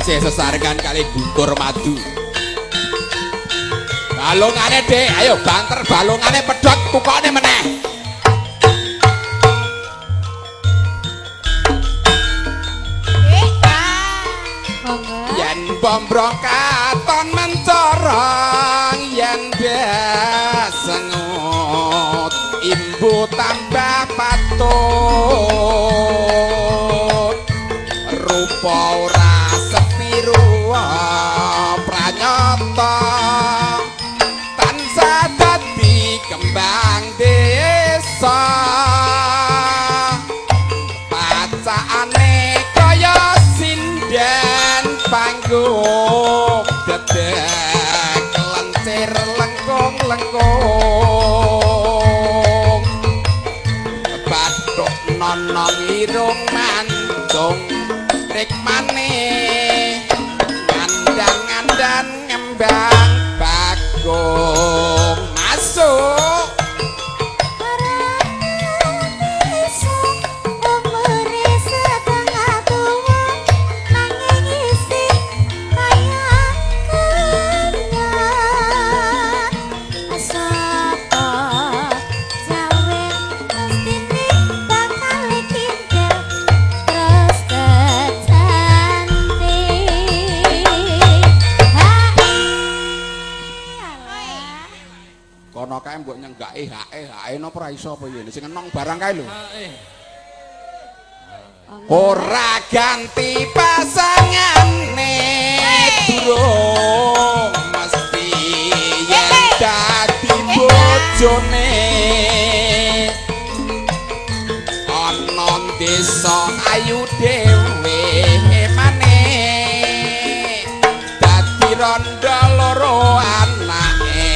Tasih sesarengan kali Guntur Madu. Balungane Dik, ayo banter balungane pedhot tukokne meneh. Yen bombrong katon mencorong yen besengut imbu tambah patut rupa ora sepiru pranyata tansah dadi kembang desa pacakane kaya sinden panggung dedek lencir lengkung-lengkung bathuk nonong irung mancung rikmane ngandang-ngandang ngembang bagong masuk. Kono kae mbok nyenggake hae hae napa ora iso apa yen sing enong barang kae lho. Ora ganti pasangane durung mesti yen dadi bojone ana desa ayu dhewe emane dadi rondo loro anake.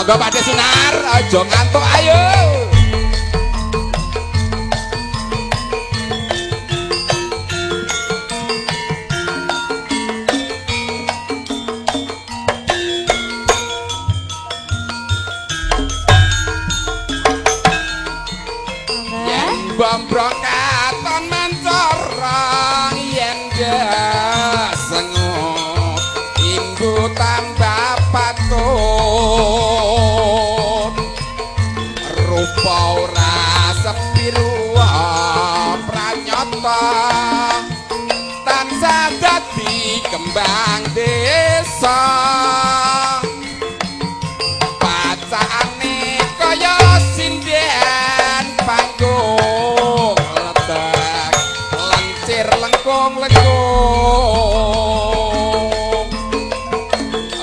Monggo Pak De Sunar, aja ngantuk ayo. Yen bombrong katon mencorong yen desengut imbu tambah patut rupa ora sepiru pranyata tansah dadi kembang desa pacakane kaya sinden panggung letek lencir lengkung-lengkung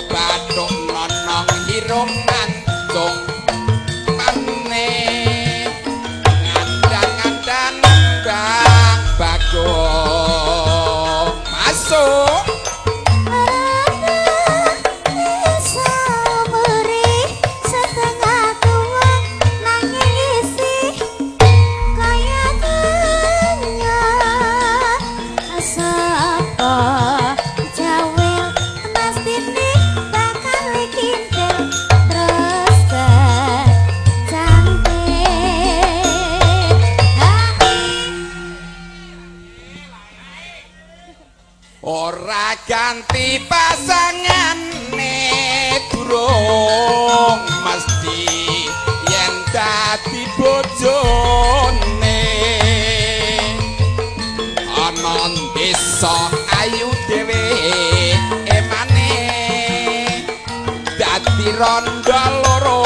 bathuk nonong irung mancung mane ngandang-ngandang bang bagong masuk. Ora ganti pasangane durung mesti yen dadi bojone ana desa ayu dhewe emane dadi rondo loro.